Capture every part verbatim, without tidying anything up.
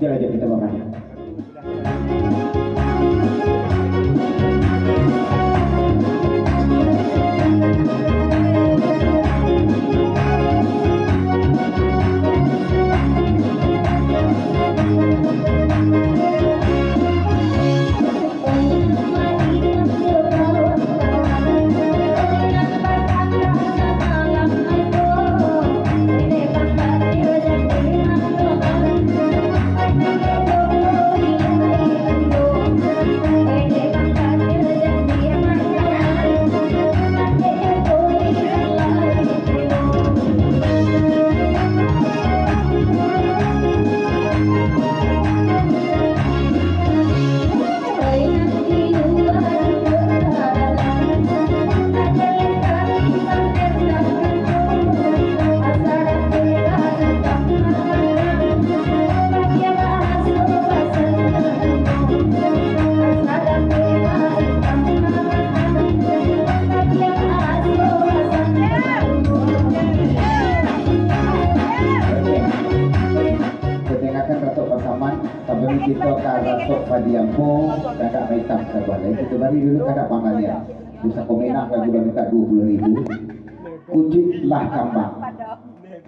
Aja kita babanyak. Perkenalkan Datuk Pasaman, tapi kito ka Datuk Padiampo, kakak Maitam sabuah lai. Kito bari dulu kakak Bang Daniel. Bisa komenak lagu dah minta dua puluh ribu. Kucik lah kambang.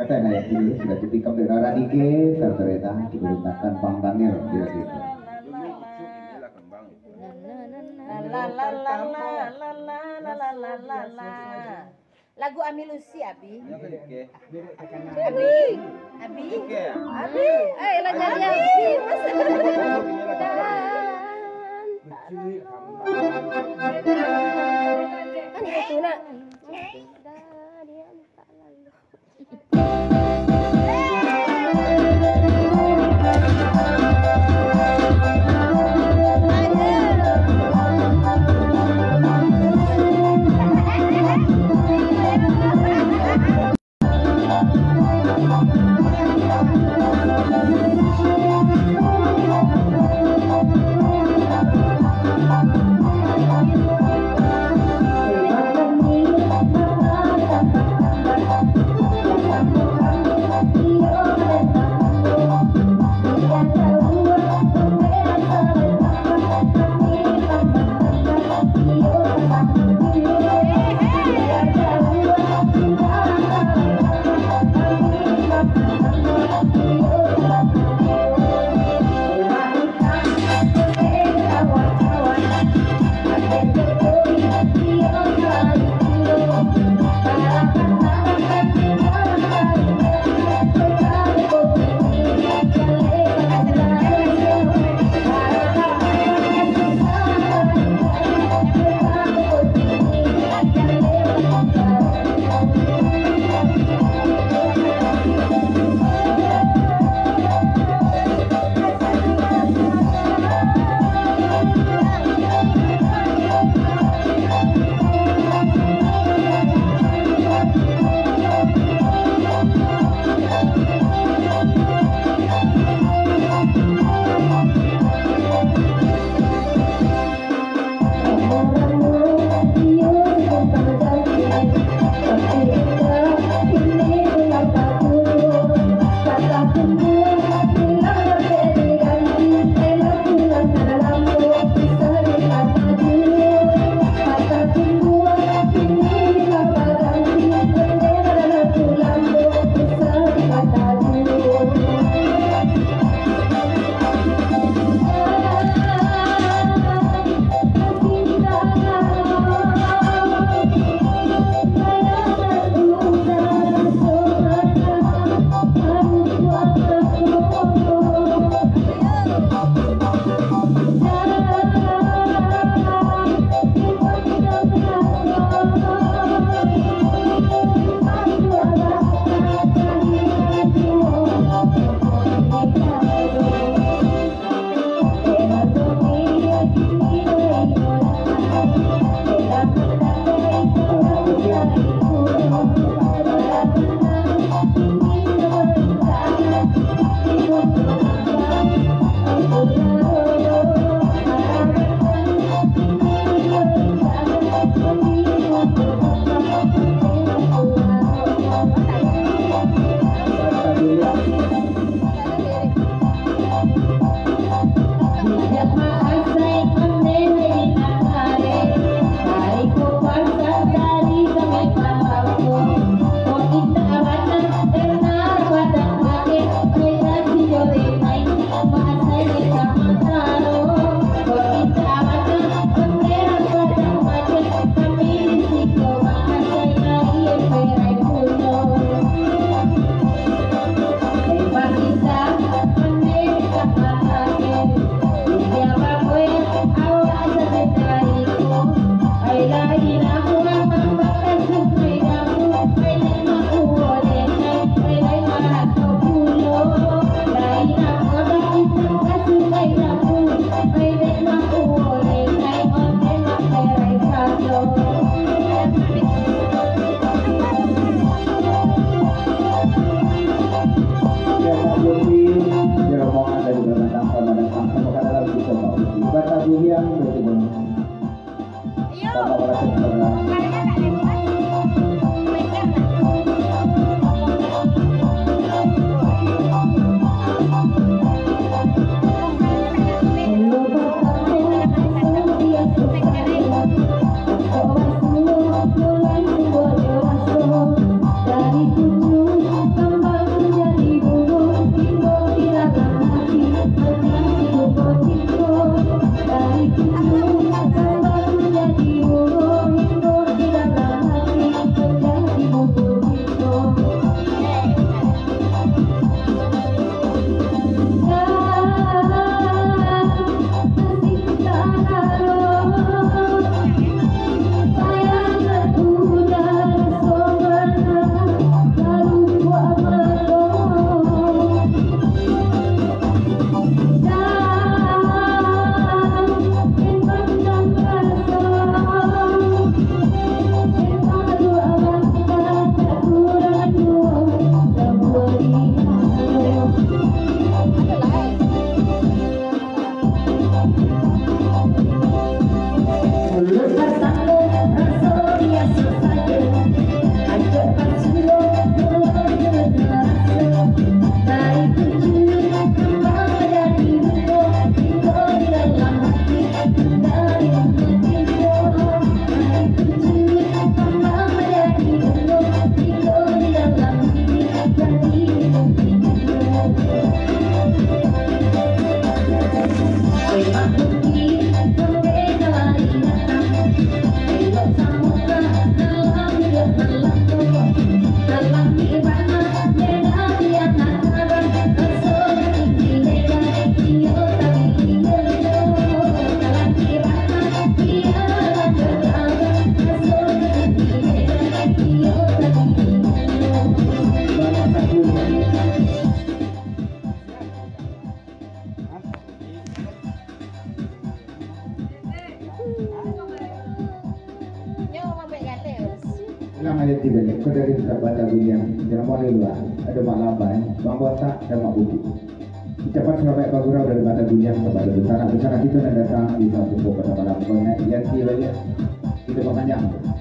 Kata naya dulu, sudah cuti kembali rara dikit, tertereta, kita mintakan Bang Daniel, bila gitu. Lagu Ami Lucy, Abi. Abi. Abi. Abi. Eh, lah jadi Abi. Kan itu nak. Lah, ayat tigo ni, kau dari Bata Guliang, jangan mau di luar, ada Mak Labai, Bang Botak, dan Mak Bukit. Ucapan selamat bagurau dari Bata Guliang kepada sanak-sanak kita yang datang di Kampung Kota Malam. Kau ingat, Yanti balik, kita bakanyang.